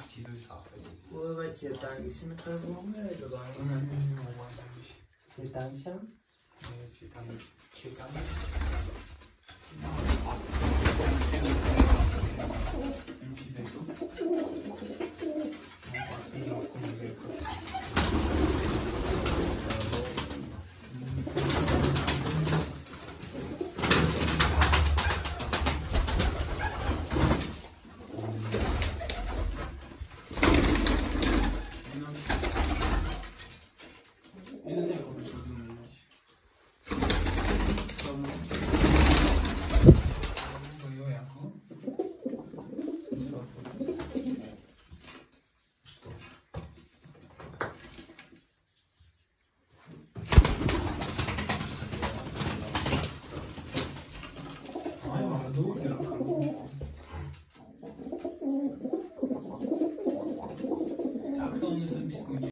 Чизои сахта. Ой, четангиши мехоҳӣ бо додам? Четангишам? Четангиш. Четангиш. Ин чизе ку.